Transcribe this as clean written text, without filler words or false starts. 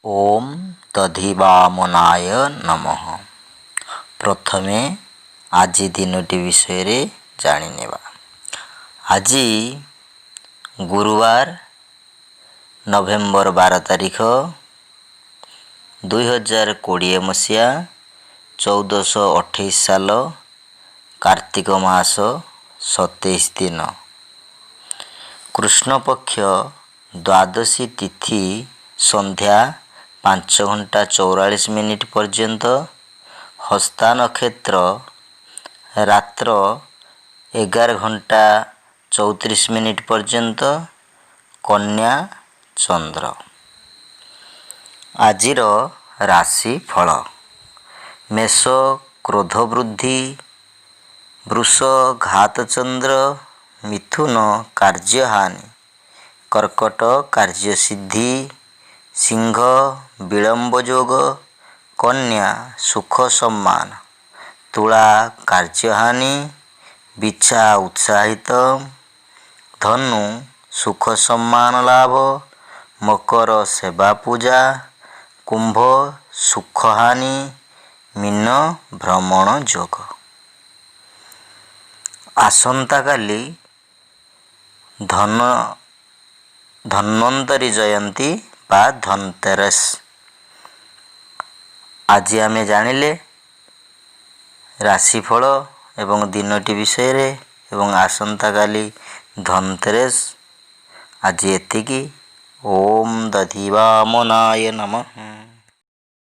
ଓମ୍ ଦଧିବାମନାୟ ନମଃ। ପ୍ରଥମେ ଆଜି ଦିନଟି ବିଷୟରେ ଜାଣିନେବା। ଆଜି ଗୁରୁବାର, ନଭେମ୍ବର 12 ତାରିଖ, 2020 ମସିହା, 1428 ସାଲ, କାର୍ତ୍ତିକ ମାସ 27 ଦିନ, କୃଷ୍ଣପକ୍ଷ ଦ୍ୱାଦଶୀ ତିଥି ସନ୍ଧ୍ୟା 5 ଘଣ୍ଟା 44 ମିନିଟ୍ ପର୍ଯ୍ୟନ୍ତ, ହସ୍ତା ନକ୍ଷତ୍ର ରାତ୍ର 11 ଘଣ୍ଟା 34 ମିନିଟ୍ ପର୍ଯ୍ୟନ୍ତ, କନ୍ୟା ଚନ୍ଦ୍ର। ଆଜିର ରାଶି ଫଳ: ମେଷ କ୍ରୋଧ ବୃଦ୍ଧି, ବୃଷ ଘାତଚନ୍ଦ୍ର, ମିଥୁନ କାର୍ଯ୍ୟହାନି, କର୍କଟ କାର୍ଯ୍ୟସିଦ୍ଧି, ସିଂହ ବିଳମ୍ବ ଯୋଗ, କନ୍ୟା ସୁଖ ସମ୍ମାନ, ତୁଳା କାର୍ଯ୍ୟହାନି, ବିଛା ଉତ୍ସାହିତ, ଧନୁ ସୁଖ ସମ୍ମାନ ଲାଭ, ମକର ସେବା ପୂଜା, କୁମ୍ଭ ସୁଖହାନି, ମୀନ ଭ୍ରମଣ ଯୋଗ। ଆସନ୍ତାକାଲି ଧନ୍ୱନ୍ତରୀ ଜୟନ୍ତୀ ବା ଧନତେରସ। ଆଜି ଆମେ ଜାଣିଲେ ରାଶିଫଳ ଏବଂ ଦିନଟି ବିଷୟରେ ଏବଂ ଆସନ୍ତାକାଲି ଧନତେରସ। ଆଜି ଏତିକି। ଓମ୍ ଦଧିବାମନାୟ ନମଃ।